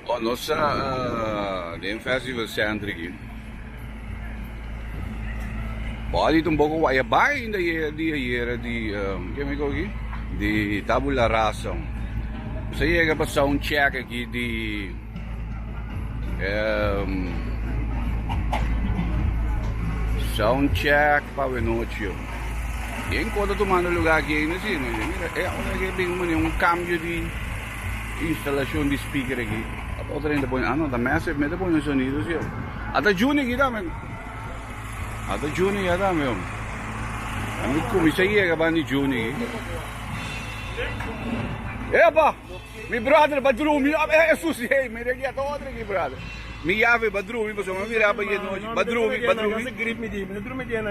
Oh, nos ta den Festival Center aki. Body ta un poco waya bai ainda di ayera di, ke mi aki? Di Tabula Rasa. Nos a yega pa sound check aki di sound check pa awenochi. Yen kos ta tumando lugar aki ainda si. Mira, e ora ke bin un cambio di Instalacion di speaker aki. Ata otro hende pone, ah no, ta Massive me ta pone sonido si. Ata Juni aki tambe. Ata Juni ya tambe. Ami cuminsa yega ban di Juni aki. Epa! Mi brother ba drumi. Eh, susi, hey, mi regi ata otro aki, brother. Mi yave ba drumi, pasobra mi mira pa ye nochi. Ba drumi, ba drumi.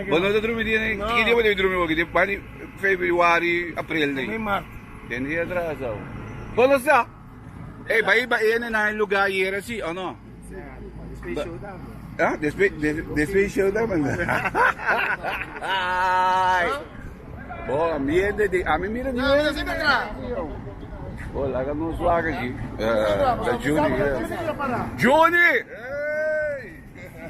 Bo no ta drumi dia aki? Ki dia bo debe drumi aki? Ban di Februari, April. Den dia atras awo. Bo lo sa. Ey, bai ba ene na e lugar ayera si o no? Despues show tambe. Ah, despues despues show tambe. Ay. Bo ambiente di ami mira ni. Bo laga nos wak aki. Da Juni. Juni!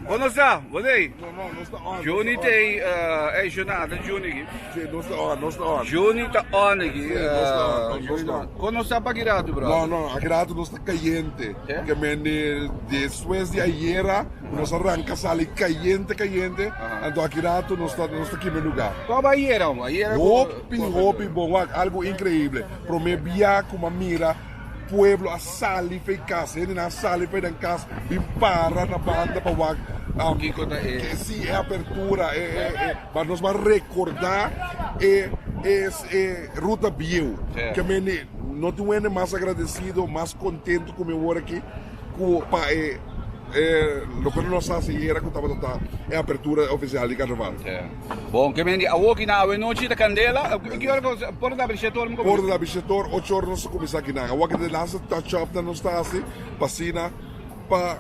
Bo no sa, bo dei. No, no, nos ta on. Juni te eh Jona, ta Juni aki. Si, nos ta on, nos ta on. Juni ta on aki. Si, nos ta on, nos ta on. Kon nos sa pa ki ratu, brother? No, no, aki ratu nos ta kayente. Ke mende despues di ayera nos a ranka sali kayente, kayente. Anto aki ratu nos ta nos ta kima e luga. Kon ba ayera, hombre? Ayera Hopi, hopi bon. Wak, algo inkreibel. Prome bia ku mi a mira Pueblo a sali fei kas, hendenan a sali fei nan kas bin para na banda pa wak Kiko ta e? Si, e apertura, e e e pa nos ban rekordá e e e ruta bieu. Ke mende no tin un hende mas agradesido, mas kontentu ku mi awor aki ku pa e e loke nos a hasi ayera ku tabata ta e apertura ofisial di karnaval. Bon, ke men di awoki na awenochi ta kandela. Ki ora ku porta ta abri shete ora mi kuminsá? Porta ta abri shete ora, ocho ora nos ta kuminsá kinan. Awoki ta e laatste touch up nan nos ta hasi pa asina pa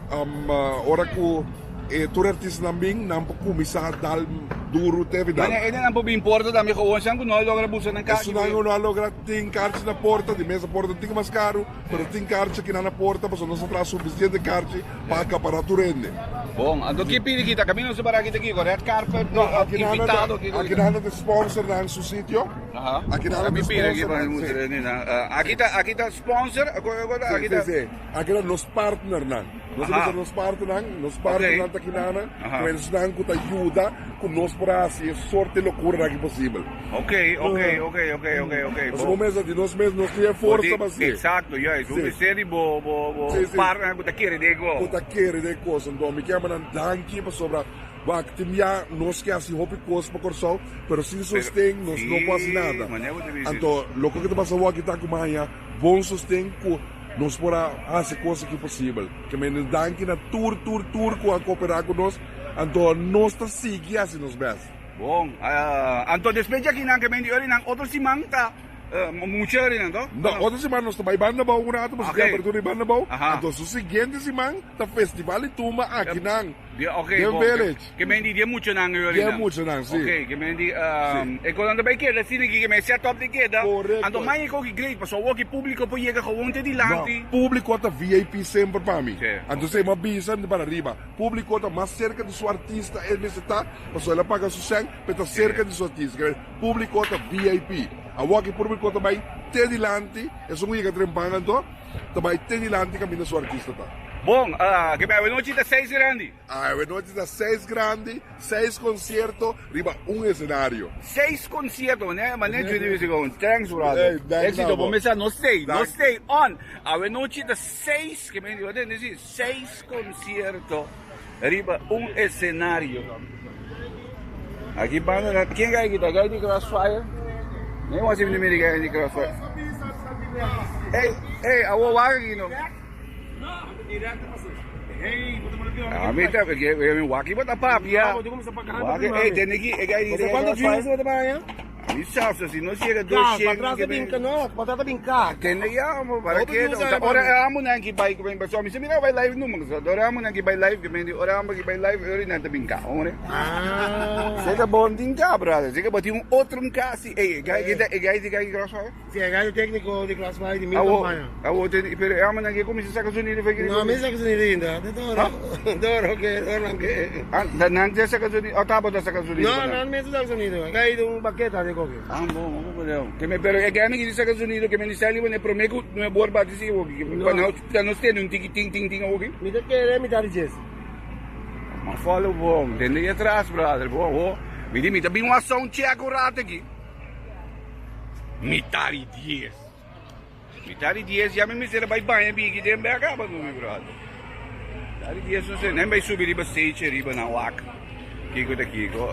ora ku e tur artistanan bin nan por kuminsá dal duru te final. Mane e nan por bin porta tambe gewoon esnan ku no a logra buska nan karchi. Esunnan ku no a logra tin karchi na porta, di mes porta tin mas karu, pero tin karchi kinan na porta pasobra nos a traha sufisiente karchi pa akapará tur hende. Bon, anto ki pidi kita? Kaminda nos ta para kita kiko? Red carpet? No, aki nan Invitado? ta, aki nan ta sponsor nan su sitio. Aha. Aki nan ta Mi pidi aki sponsor pa nan, mi si. mustra ni nan. Aki ta, aki ta sponsor? Si, Aki si, ta. si. Aki ta nos partner nan. Nos ta Aha. bisa nos partner nan, nos partner Ok. nan ta aki nan, Aha. ku esnan ku ta yuda ku nos por hasi e sorte lokura nan aki posibel. Ok, ok, ok, ok, ok, ok. Pasobra bo mester di nos mes, nos tin e forsa pa hasi. Exacto, juist. Bo Si. mester di bo, bo, bo Si, si. partner ku ta kere den kos. Ku ta kere den kos. Anto mi ke nan danki pasobra wak tin bia nos ke hasi hopi kos pa Kòrsou, pero sin sosten nos no por hasi nada. Anto loke ku ta pasa awor aki ta ku maña bon sosten ku nos por a hasi kos aki posibel. Ke men danki na tur tur tur ku a koperá ku nos. Anto nos ta sigui hasi nos bèst. Bon, anto despues di aki nan ke men di ori nan otro siman ta Mucha ori nan to? No, otro siman nos ta bai banda bou un rato, pasobra Ok. tin apertura di banda bou. Aha. Anto su siguiente siman ta festival di tumba aki nan, Di, ok, den bon. Village. Ke men di die muchanan ori Die nan. muchanan, si. Ok, ke men di, Si. e konan ta bai keda asina aki, ke men set up di keda. Korekto. Anto maña e koki great, pasobra awor ki publico por yega gewoon te No, dilanti. publico ta VIP semper pa mi. Si. Anto esei mi a bisa di para riba, publico ta mas serka di su artista e mester ta, pasobra el a paga su sèn pa e ta serka di su artista. Ke men publico ta VIP. Awor ki público ta bai te dilanti, esun ku yega trempan anto ta bai te dilanti kaminda su artista ta. Bon, ke bai awenochi ta seis grandi. Awenochi ta seis grandi, seis konsierto riba un esenario. Seis konsierto, manera manera Judy bisa kon. Thanks brother. Ey, dank Exito, na bo. bo mester no stay, no Dank. stay on. Awenochi ta seis, ke men di, bo tende si, seis konsierto riba un esenario. Aki banda na ken gai kita gai di crossfire? Nee wasi mi miri gai di crossfire. Hey, hey, awo wak aki no. Ah, mi ta mi waki bota papia. Waki, hey, tende ki e gai di crossfire. Mi sa so si nos yega Ka, 200 patras ta bin ka no, patras ta bin ka. Tende ya, mo para Hopi ke usa e ora mami. amo nan ki bai ku paso mi se mira bai live numa so ora amo nan ki bai live ke mendi ora amo ki bai live ora nan ta bin ka hombre. Ah. Se ta bon tin ka brother, se ka bati un otro un kasi ey, gai kita e gai di gai crossfire. Si e gai tecnico di crossfire di mi Awo, campaña. awo ten pero amo nan ki kuminsa saka sonido fe No, mi saka sonido ainda. De doro. Doro ke, doro ke. Ah, nan te saka sonido, o tabo ta saka sonido. No, nan mes saka sonido. Gai un baketa de koke. Ah, bom, bom, bom. Que me pero e gai mi saka sonido ke me sali wane prome ku me bor bati si wo ki. No. Pa no ta no stende un tiki ting ting ting wo ki. Mi te kere mi ta di jes. Ma follow bom, tende je atrás, brother. Bo, bo. Mi di mi ta bin un sound check un rato aki. Mitar di dies. Mitar di dies ya mi mester a bai baña bigi den bek aba no mi brother. Mitar di dies no sé, nen bai subi riba stage riba na wak. Kiko ta kiko.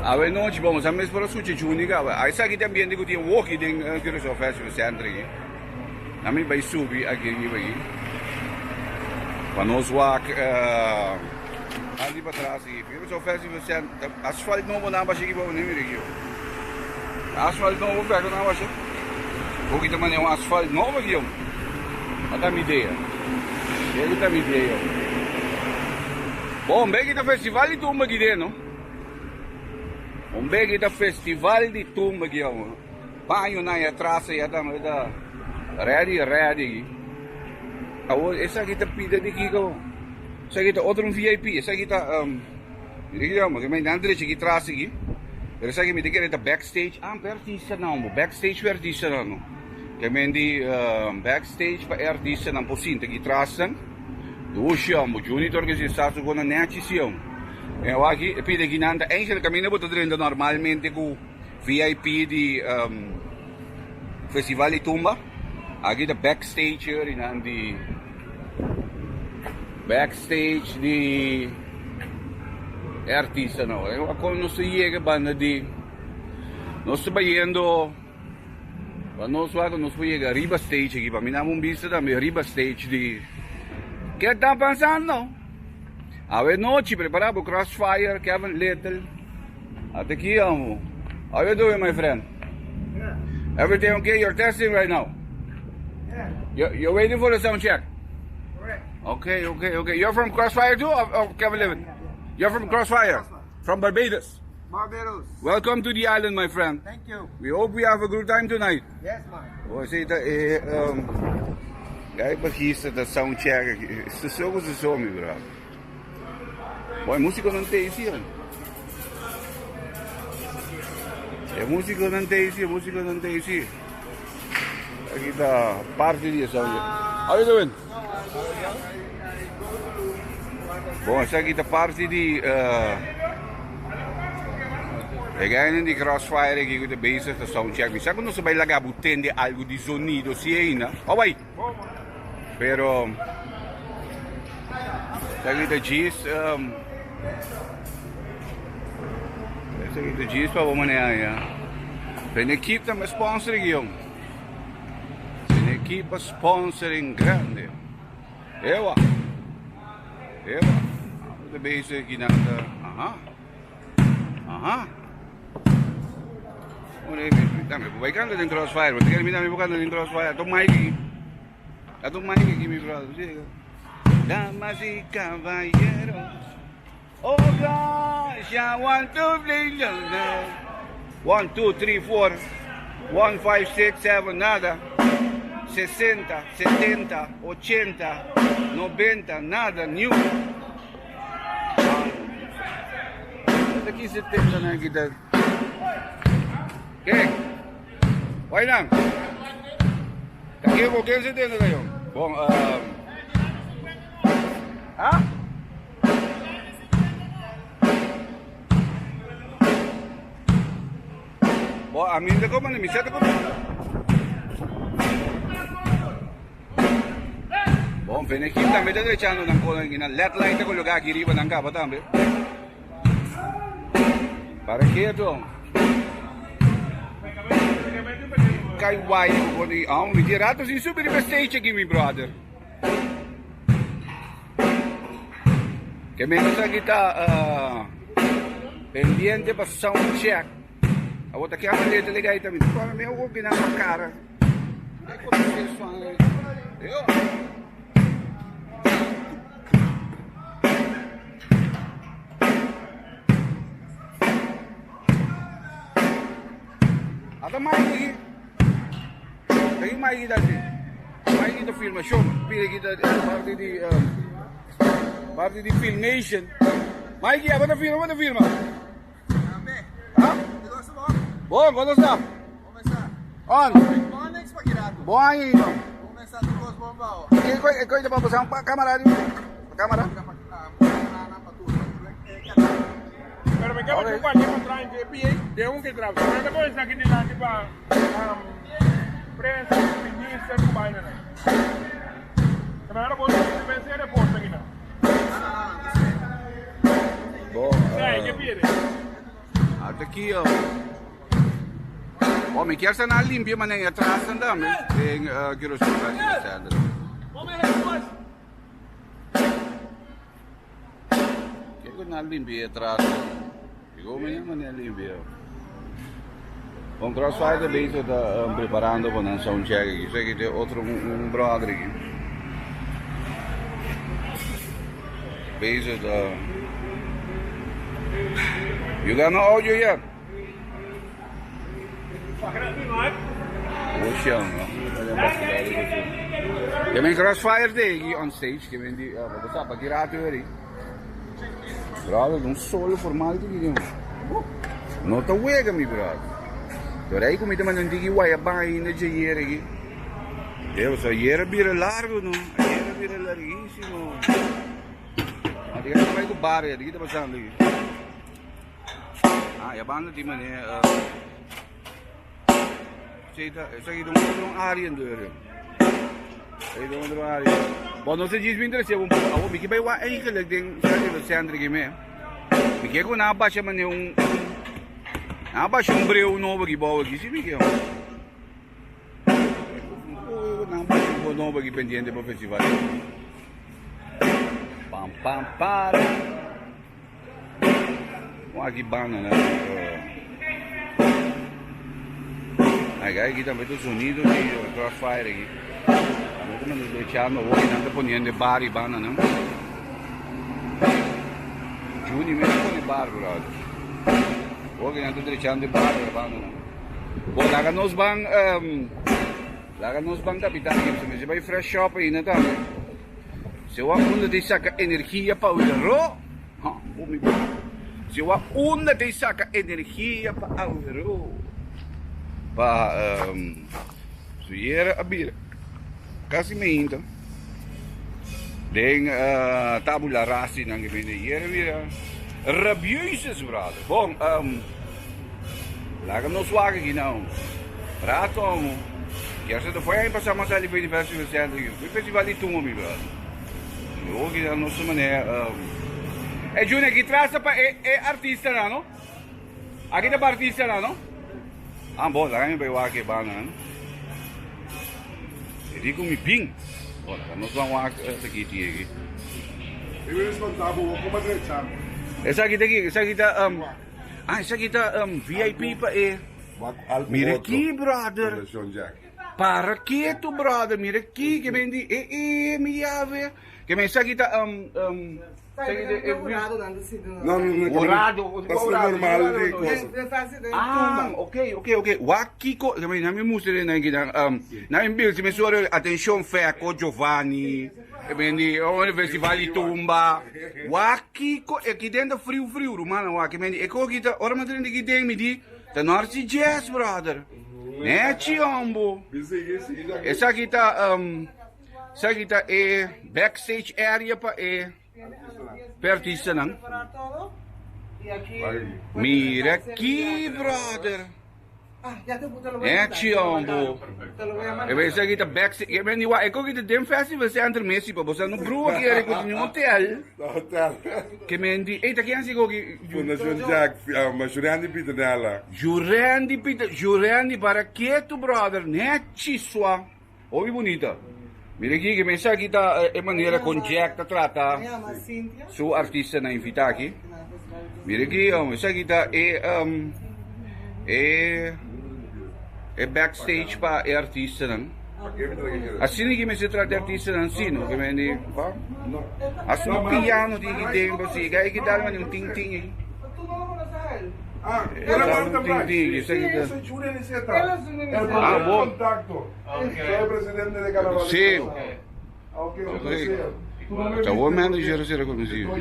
Awe nochi bon, sa mes por a sucha Juni kaba. Ai sa ki ta ambiente ku tin woki den Curaçao Festival Center aki. Na mi bai subi aki riba aki. Pa nos wak Ali patras aki. Curaçao Festival Center. Asfalt nobo nan bashi aki bo ni mira aki. Asfalt nobo peko nan bashi. Hoki ta mane un asfalt nobo aki yo. Ata mi idea. Eki ta mi idea yo. Bon, beki ta festival di tumba aki den no. Un beki ta festival di tumba aki yo. Baño nan ya tras ya ta ta ready ready aki. Awor esaki ta pida di kiko. Esaki ta otro un VIP. Esaki ta um, mira ki mi nan drecha aki tras aki. Pero esaki mi ta kere ta backstage. Ah, pa artista nan bo. Backstage pa artista nan no. Ke men di um, backstage pa artista nan por sinta aki tras nan. Dushi hombo. Juni tor ke si sa su kona nechi si hombo. En aki e pida aki nan ta eigenlijk kaminda bo ta drenta normalmente ku VIP di um, Festival di Tumba. Aki ta backstage eri nan di backstage di e artista no. Ako nos ta yega banda di nos ta bayendo pa nos wak nos por yega riba stage aki pa mi nan un bista tambe riba stage di Ke ta pasando? Awe nochi prepara bo crossfire Kevin Little. Ate ki amo. How you doing my friend? Yeah. Everything okay? You're testing right now? Yeah. You're waiting for the sound check? Correct. Okay. You're from Crossfire too or Kevin Levin? Yeah. You're from Crossfire? Crossfire. From Barbados? Barbados. Welcome to the island, my friend. Thank you. We hope we have a good time tonight. Yes, man. Oh, zie je kijk maar hier staat dat soundcheck. Is zo, is zo, mijn bro. Boy, músico não tem isso. É músico não tem isso, músico não tem isso. Aqui tá parte de sound. How you doing? Bom, esaki ta parti di e gainan di Crossfire aki ku ta bezig ta sound check. Mi sa ku nos ta bai laga bo tende algu di zonido si ainda. Oh bai! Pero esaki ta djis esaki ta djis pa bo manera ya. Benekip ta sponsoring yong. Benekip a sponsoring grande. Ewa. Ewa. De bezig aquí na de. Aha. Aha. Dame, voy cantando den crossfire. Porque quiere mirar mi boca den crossfire. Ato mic aquí. Ato mic aquí, mi brother. Sí. Damas y caballeros. Oh gosh, I want to play love. 1, 2, 3, 4, 1, 5, 6, 7, nada. 60, 70, 80, 90, nada, new. Aki 70 na kita. Okay. Why lang? Taki ko 70 kayo. Bom, ha? Bo, a mi ta como, mi sa ta como. Bon, Venequim tambe ta drechando nan konan aki. Nan led light ta coloca aki riba nan caba tambe. Para keto. Kai wai ku di. Ah, mi di rato sin subi riba stage aki, mi brother. Ke men esaki ta pendiente pa sound check. Awor ta kia maleta le gaita mi. Kora mi awor bina pa cara. Ai ko mi swan. Yo. Ata Mike aquí. Aquí Mike ta así. Mike ta filmacion. Pide aquí ta parte di um, parte di filmation. Mike, abo ta filma, abo ta filma. Ha? Bon, ¿cómo está? On. Bon año, irmão. Que coisa para passar uma câmera ali? Câmera? Pero me quero que cualquier contra en PA de un que trabaja. Pero no puedo aquí delante para prensa, minister, vaina. Pero ahora puedo vencer reporte aquí. Bon, Sí, ¿qué pide? Ata aki, oh. Oh, mi kier sa na limpia mané atras tambe den Curaçao Festival Center. Kiko na limpia atras? Kiko mané mané limpia. Bon, Crossfire bezig ta preparando pa nan sound check aki. So aki tin otro un brother aki. Bezig ta. You got no audio yet? Ocean, no? Ke men Crossfire te aki on stage, ke men di, uh, basta pa ki rato eri. Brother, un solo formal di ki No ta wega mi brother. Pero aí ku mi ta manda un tiki waya baina dje yere aki. Deus, ayera bira largo no. Ayera bira larguísimo. Ah, diga que vai com bar, de que tá passando aqui? Ah, e a banda die meneer. Esa aquí un área en deur. Ei, un área. Bom, não sei se me interessa um pouco. Ah, mi que vai wa eigenlijk ding, sabe, do centro aqui me. Mi que com na baixa mané um na baixa um breu novo aqui, boa aqui, sim, mi que. Na baixa um novo aqui pendiente para o festival. Pam pam para. Bom, aqui banda, né? Aí, aqui também tem sonido de crossfire aqui. Também estamos deixando hoje, não está poniendo bar e banda, não? Juni mesmo pone bar, brother. Hoje não está deixando bar e banda, não? Bom, laga nos bang, laga nos bang kapitan aqui, se vai fresh shop aí, né, também. Se o unda te saca energia pa ro, ha, oh mi Se o unda te saca energia pa ro. Pa suyera a bira. Casi me inta. Den tabula rasi nang gebende yera bira. Rabieuses, brother. Bom, laga nos waga aqui não. Rato, amo. Quer ser foi aí passar mais ali para o Festival Center. Foi festival de Tumba, mi brother. Eu que não sei mané. É Júnior aqui traz para é, é artista lá, não? Aqui tá artista lá, não? Ah, bom, lá me vai aqui bana, não? Eu digo me ping. Olha, nós vamos aqui aqui. Ik wil eens contar, vou como direita. Essa aqui tá aqui, essa aqui tá ah, essa aqui tá VIP pa é. Mira aqui, brother. Fundación Jack. Para que tu, brother? Mira aqui que vende e mi llave. Que me essa aqui tá No, no, no. Orado, Passa orado, normal orado, de orado. coisa. Ah, ok, ok, ok. Wa Kiko, que me na mi mustre na aqui na mi bil, se me suore atenção Feco Giovanni. E vendi o festival di Tumba. Wa Kiko, e aqui dentro frio frio, romano, wa que vendi. E ko kita, ora ma dentro aqui dentro mi di, tá norte jazz, brother. Né, chiombo. Sigue, sigue, Jack. Essa aqui tá, essa aqui tá é backstage area pa é per artista não. Preparar todo. Y aquí. Mira aqui, brother. Ah, ya te, te lo voy a É, mandar. chiombo. Te lo voy a mandar. Eu pensei aqui tá backstage, eu vendi wa, eu que tem festival center Messi, pa você não brua aqui era com um hotel. No hotel. Que mendi, eita que ansi que Fundación Jack, Julián de Pitanella. Jurendi Peter, Jurendi para que tu brother, né chisua. Ouve bonita. Mira aqui que pensa aqui tá é maneira com Jack tá Me trata. llama Cintia. Su artista na invita aqui. Mira aqui, homem, isso aqui tá é. E e backstage pa e artistanan. Asina ki mester trata e artistanan si no ke mende pa Hasta un piano tin ki den pa si e ki dal mane un tin tin ei. E dal un tin tin ei esaki ta. Ah bo. Si. Ta bo manager a ser reconocido.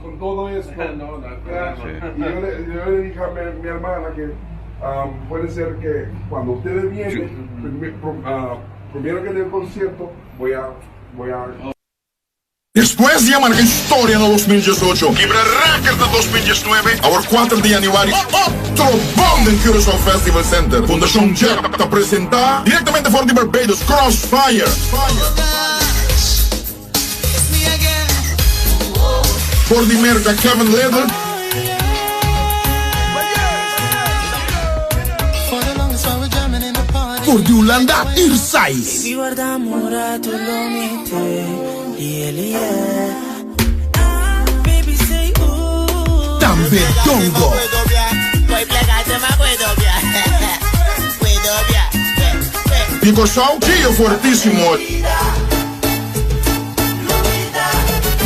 Con todo esto, y yo le, yo le dije a mi, mi hermana que um, puede ser que cuando ustedes vienen, primero que del concierto, voy a, voy a Despues di a marca historia na 2018, kibra record na 2019, awor kuater di januari otro bom den Curaçao Festival Center. Fundacion Jep ta presenta directamente for di Barbados, Crossfire. For di Merca, Kevin Little. For di Hulanda, Irsais. Tambe Dongo. Di Kòrsou, Gio Fortísimo.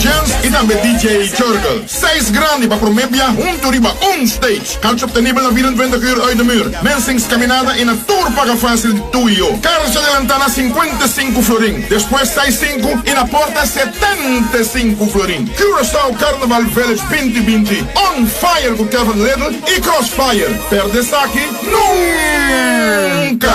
Jens y tambe DJ Jurgel. Seis grandi pa prome bia hunto riba un stage. Karchi obtenibel na 24 uur uit de muur, Mensing's Caminada y na tur Paga Facil di Tuyo. Karchi adelanta na 55 florin, despues 65 y na porta 75 florin. Curaçao Carnaval Village 2020 On Fire cu Kevin Little y Crossfire. Perde esaki nunca!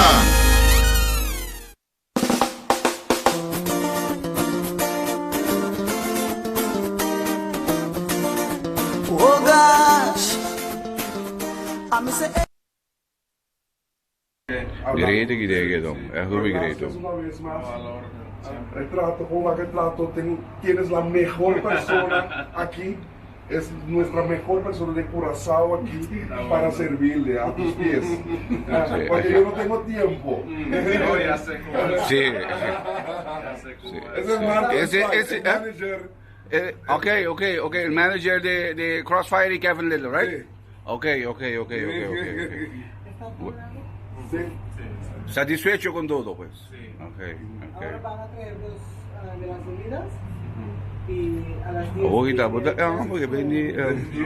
Great aki den ke don. Echt hopi great don. El trato, como va que trato, ten, tienes la mejor persona aquí, es nuestra mejor persona de Curazao aquí para servirle a tus pies. Porque yo no tengo tiempo. No, ya sé cómo. Sí. Ya sé cómo. Ese es Marco, Ese, ese, el manager. Ok, ok, ok. El manager de, de Crossfire y Kevin Little, right? Sí. Ok, ok, ok, ok, ok, ok. Sí. Satisfecho con todo, pues. Sí. Ok, ok. Ahora van a traer dos ah, de las bebidas y a las 10. Awor kita bo ta ah porque beni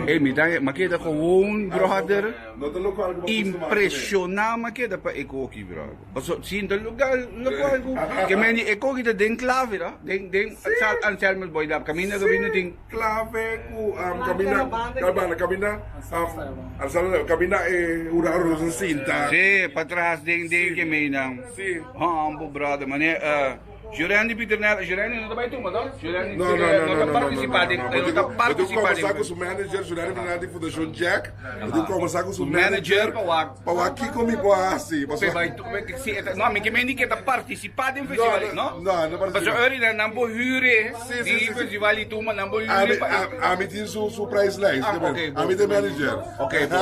eh mi ta ma keda gewoon brother No te loco algo impresiona ma keda pa e koki brother. Paso sinta lugar loco algo ke meni e koki ta den clave da den den Sal Anselmus boy da caminda ku bini tin Clave ku um, camina cabana camina um, Anselmo camina e hurado nos sinta. Sí, patras den den ke meinan. Sí. Humble brother mane eh Jurendi Pieternella, Jurendi no ta bai tuma to? Jurendi No, no, no, no no, ta no, participa den, no, no, no ta no. Bo tin participa conversa den. cu su manager, Jurendi Pieternella di Fundacion Jack. Bo tin conversa cu su Su manager manager pa wak. pa wak kico mi por haci. Pe bai tu, si e ta, no, mi ke meen di ke ta participa den festival, no? No, no participa. Pasobra ori nan nan por huur Sí, sí, di sí, sí. festival di tuma, nan por Ami, huur pa e. ami tin su, su prijslijst. Ah, ok, bo. Ami ta e manager. Ok, bo.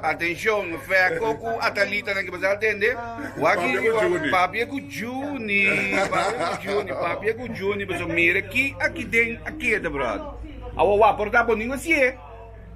Atencion, Feco cu Atalita nan ke pasa atende. Waki Papia ku Juni. Papia ku Juni, papia ku Juni, papia ku Juni, pasobra mira ki aki den a keda, brother. Awa wak por ta bo ningun hasié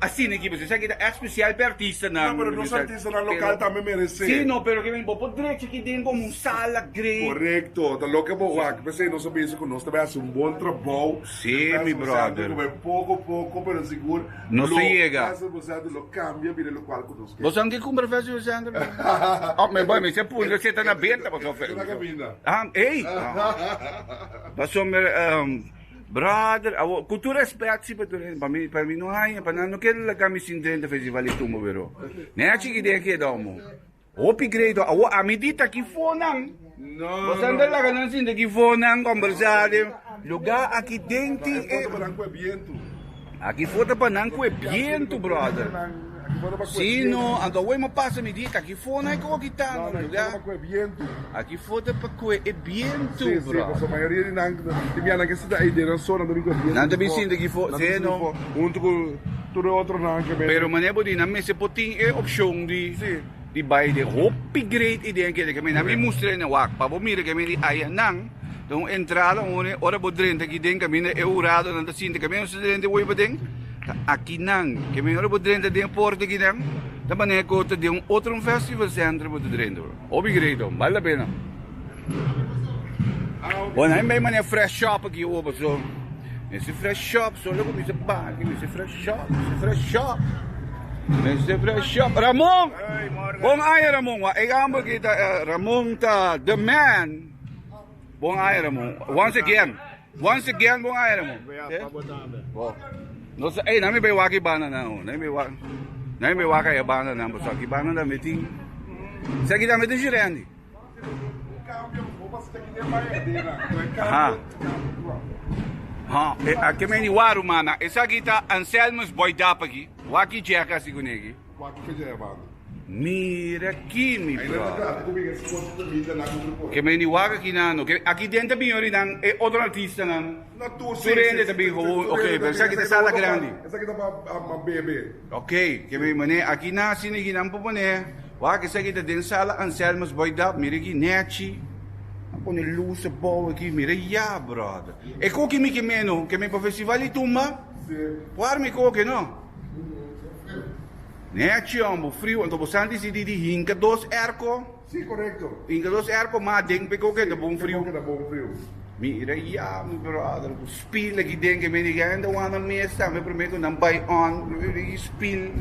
asina aki, pasobra esaki ta ègt spesial pa e artistanan. No, pero nos artistanan lokal tambe meresé. Sí, no, pero ke bo por drecha aki den komo un sala great. Korekto, ta loke bo wak. P'esei nos a bisa ku nos ta bai hasi un bon trabou. Sí, mi brother. Poko poko, pero sigur. Nos ta yega. Festival Center lo cambia bira locual cu nos ke. Bo sabe ke cumpra Festival Center? Oh, me boy, mi se puntra si e ta na benta pasobra fe. Ta na caminda. Ah, ey! Pasobra, um, brother, awo, cu tur respect si pa tur hende, pa mi, pa mi no haña, pa nan no kere laga mi sin drenta Festival di Tumba, pero nea chiki den keda omo. Hopi great ho. Awo ami di ta ki fonan. No, Bo san ta laga nan sinta ki fonan kombersá den lugá aki den tin e. Aki for ta pa nan ku e bientu brother. Si no, anto awo mi pasa mi di ta ki fonan e koki ta na lugá. Aki for ta pa ku e bientu brother. Nan ta bin sinta ki fo, si no. Pero manera bo di nan mester por tin e opshon di. Di bai den hopi great idea kende ke mi mi mustra na wak pa bo mira ke mi di aya nan ta un entrada unda ora bo drenta aki den kaminda e hurado nan ta sinta kaminda nos ta drenta woi paden ta aki nan ke mi ora bo drenta den porta aki nan. Ta manera ku ta den un otro un festival center bo ta drenta bro. Hopi great hoor, bale la pena. Bon, ahí bai manera fresh shop aki oba so. Ese fresh shop solo ku mi se baki, mi se fresh shop, mi se fresh shop. Mi se fresh shop. Ramon! Bon aña Ramon. Wa e amber ki ta eh, Ramon ta the man. Bon aña Ramon. Once again. Once again bon aña Ramon. Bo. No sa, ey, nami bai wak banda na, oh. Nami bai wak. Nami bai wak ay banda na, bo sa ki banda na metin. Sa ki tambe tin Shirendi. Aha. Ha, e aki meni waru mana. Esaki ta Anselmus Boy Dap aki. Waki Jack asi kunegi. Waki ke dje banda. Mira ki mi brother. Ke meni wak aki nan no. Aki den ta bin ori nan e otro artistanan. Tur hende ta bin gewoon. Ok, pero esaki ta sala grandi. Esaki ta pa bebe. Ok, ke meni mane aki nan asina aki nan por pone. Wak esaki ta den sala Anselmus Boy Dap. Mira ki nechi. Nan pone luz abou aki. Mira ya brother. E koki mi ke meno. Ke meni pa festival di tumba. Por arma e koki no. Nechi hombo, friu, anto bo san disidi di hinka dos airco? Si, korekto. Hinka dos airco ma aden p'e koke ta bon friu. P'e koke ta bon friu. Mira ya, mi brother, ku spil aki den ke meni gende wana mes tambe prome ku nan bai on, i spil.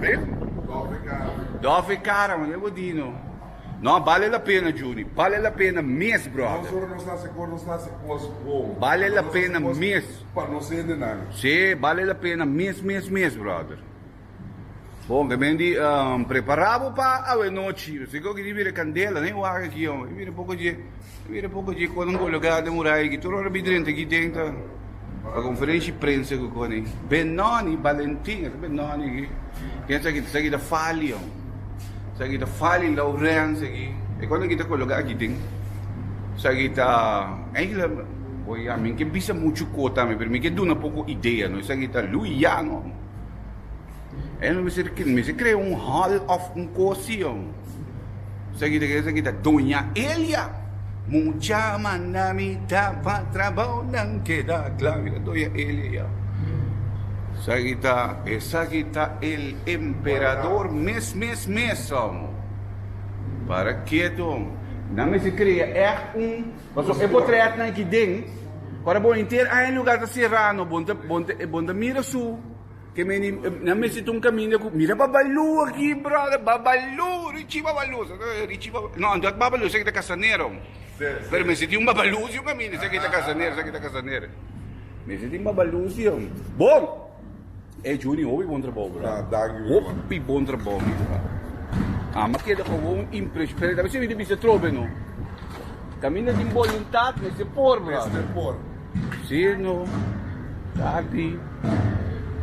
Ve? Dofe kara. Dofe kara, mane bo di no. No, bale la pena Juni, bale la pena mes brother. Nos ora nos ta hasi kos, nos ta hasi kos bon. Bale la pena mes. Pa nos hendenan. Sí, bale la pena mes mes mes brother. Bon, ke men di prepara bo pa awe nochi. Si ko ki bira kandela, ne wak aki hombre. Bira poko dje, bira poko dje konan kologa den murai aki. Tur ora bi drenta aki den ta pa konferenshi prensa ku kone. Benoni Valentin, esa Benoni aki. Ken sa ki sa ki ta fali hombre. Esaki ta Fali Laurens aki. E kos aki ta kologa aki den. Esaki ta eigenlijk oye ya mi ke bisa muchu ko tambe pero mi ke duna poko idea no. Esaki ta Luiano. E no mester mester krea un hall of un kos si hombre. Esaki ta esaki ta Doña Elia. Mucha manda mi ta pa trabou nan keda kla. Mira Doña Elia ya. Esaki ta esaki ta el emperador mes mes mes homo. Para keto. Nan mester krea ègt un pasobra e potretnan aki den ora bo henter aña lugar ta sera no bon ta bon ta bon ta mira su Ke meni nan mester ta un kaminda ku mira Babalu aki brother Babalu Richie Babalu Richie Babalu no anto Babalu esaki ta kasanero pero mester tin un Babalu si un kaminda esaki ta kasanero esaki ta kasanero mester tin Babalu si hombre bon e Juni hopi bon trabou brother hopi bon trabou mi brother ama keda gewoon impresion pero ta bisa trobe no kaminda tin boluntat mester por brother mester por. Sí no Taki.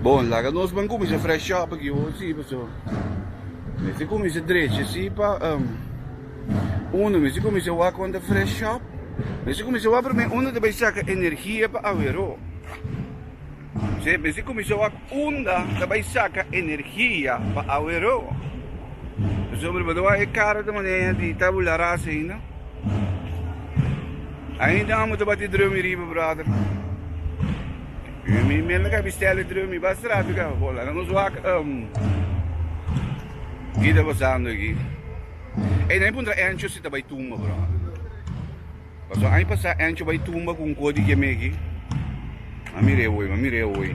Bon, laga nos ban kuminsá fresh up aki hoor, sí, paso mester kuminsá drecha sí pa um, uno mester kuminsá wak kon ta fresh up. Mester kuminsá wak promé unda ta bai saka energia pa awero. Sí, mester kuminsá wak unda ta bai saka energia pa awero. Pasobra bo ta wak e kara ta manera di tabula rasa ainda. Ainda amo ta bati drum riba brother. Mi mi la ka stelle drum mi basta rato ka bola. Nos wak um Kita pasando aki. Ey nan puntra Encho si ta bai tumba brother. Paso aña pasa Encho bai tumba ku un kodi kemeki. A mire hoy, a mire hoy.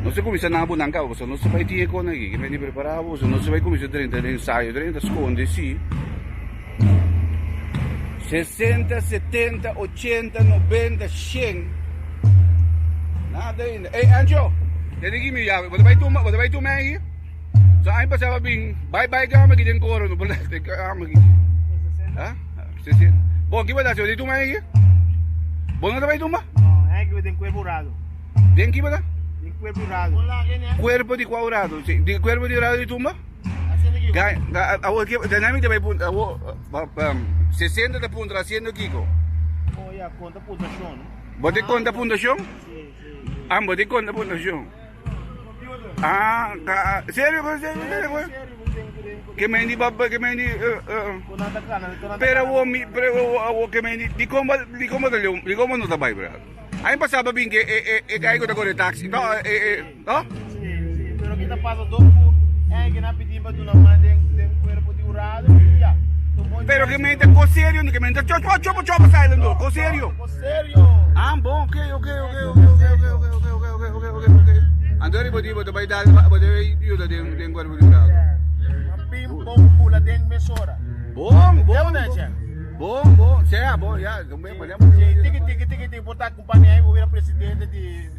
No se kuminsa na bo nan kaba pasobra no se bai tin e kon aki. Ke meni prepara bo pasobra no se bai kuminsa drenta den ensayo, drenta skonde si. 60, 70, 80, 90, 100. Nada ainda. Ey Ancho, tene ki mi yawe. Bo ta bai tumba, bo ta bai tumba aki? So aña pasa ba bin bai bai ke amo aki den koro no por ke amo aki. Ha? 60. Bon, ki bo ta hasi? Bo ta bai tumba aki? Bo no ta bai tumba? No, aki den kuerpo rado. Den ki bata? Den kuerpo rado. Kuerpo di kua rado? Di kuerpo di rado di tumba? Ga, ga, awo ki, da nami te bai puntra, awo, 60 ta puntra haciendo kiko? Oh ya, konta puntuacion. Bo te konta puntuacion? Si, si. Ah, bo te konta puntuacion. Ah, ga, serio, serio, serio? Ke mendi baba, ke mendi, pero awo mi, pero awo ke mendi, di kon ba, di kon ba ta leon, di kon ba no ta bai bra? Aña pasá ba bin ke e e e guy ku ta kore taxi, no, e e, no? Esaki ta pasa dor ku ènke nan pidi pa duna man den den kuerpo di hurado i ya. Pero ke men ta kos serio no ke men ta chopa chopa chopa silent do kos serio. Kos serio. Ah bon ok ok ok ok ok ok ok ok ok ok ok ok ok. Anto riba di bo ta bai dal bo ta bai yuda den den kuerpo di hurado. Pim pom pula den mesora. Bon bon bon bon sea bon ya. Tiki tiki tiki tiki por ta Kumpania bo bira presidente di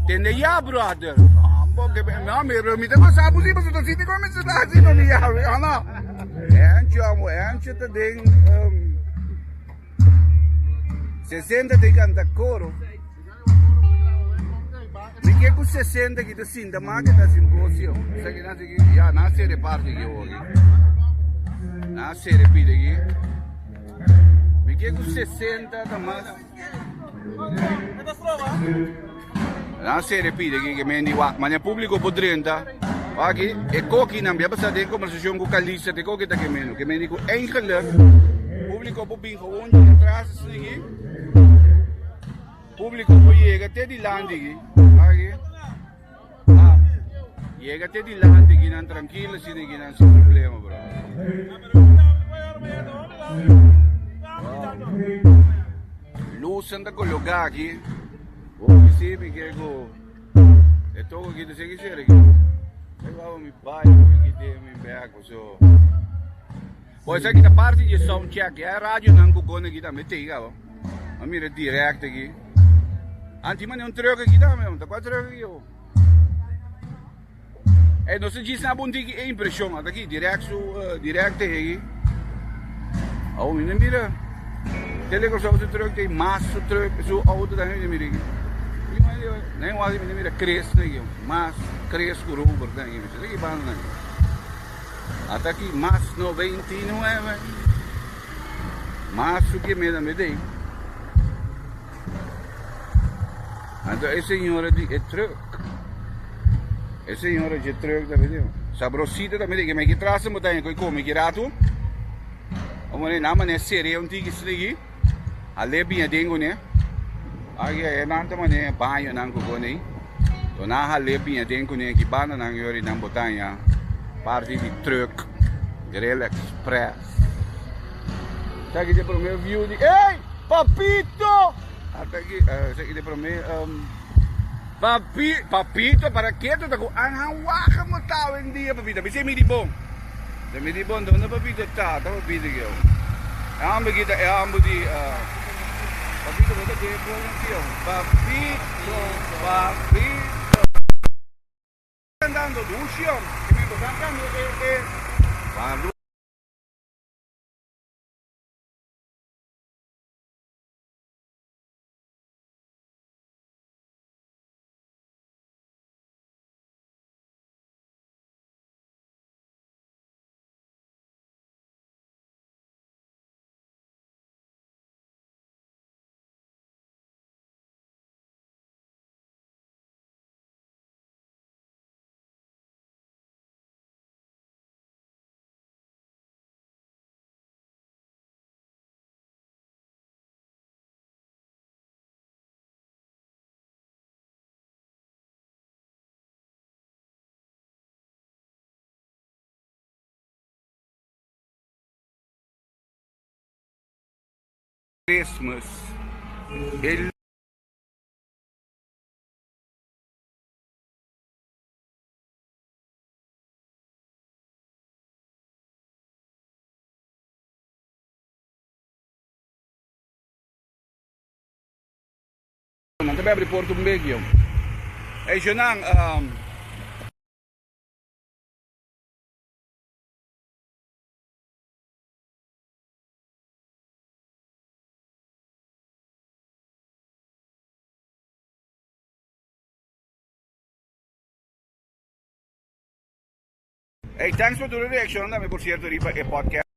Tende ya brother. Ambo ke no mi mi ta gosa busi paso ta sinti kon mi ta hasi no mi ya no. Encho amo encho ta den 60 te canta coro. Mi ke ku 60 ki ta sinta ma ke ta simposio. Sa ki na sigi ya na sere parti ki hoki. Na sere pide ki. Mi ke ku 60 ta mas. Nan sere pide ki ke men di wak mane publico por drenta. Aki e koki nan bia pasa den conversacion ku Kalisa te koki ta ke meno. Ke men di ku eigenlijk publico por bin gewoon di atras asina aki. Publico por yega te dilanti aki. Aki. Ah, yega te dilanti aki nan trankilo asina aki nan sin problema bro. Luznan ta coloca aki. Hopi si mi ke ku e toko aki ta sigui sera aki. E wou mi bai hopi ki den mi bek paso. Bo esaki ta parti di e sound check. E radionan ku gona aki tambe tei kaba. A mira direct aki. Anti mane un truck aki tambe. Ta kua truck aki yo? Ey nos ta djis na bon tiki e impresion ata aki direct su direct te aki. Awo mi no mira Telecosou su truck te mas su truck su auto tambe mi no mira aki. Nen wak mi no mira Chris na aki mas Chris ku Robert na aki. Mi sa ki banda na aki. Ata aki mas 99 mas su ke meda me dei. Anto e señora di e truck. E señora di e truck tambe di. Sabrosito tambe di. Me ki trasa mo taña koi come ki rato. Omo ne nama ne sere un tiki sligi. Ale biña dengo ne. Aki e nan ta mane baño nan ku kone. To nan hale biña dengo ne ki banda nan yori nan botaña parti di truck. Grill Express. Esaki ta e prome view di ey! Papito! Ata aki, esaki ta e prome Papi, Papito para keto ta ku anhan wagen bo ta awendia Papito. Bisa e midi bon. Ta midi bon donde Papito ta? Ta Papito ki awo. E homber ki ta e homber di Papito bo ta den e program ki awo. Papito, Papito. Andando dushi homber. Bo ta andando e e. Christmas. E Nan ta bai abri porta un bek yo. Ey Jonan, Ey, thanks pa tur e reaccion tambe por cierto riba e podcast.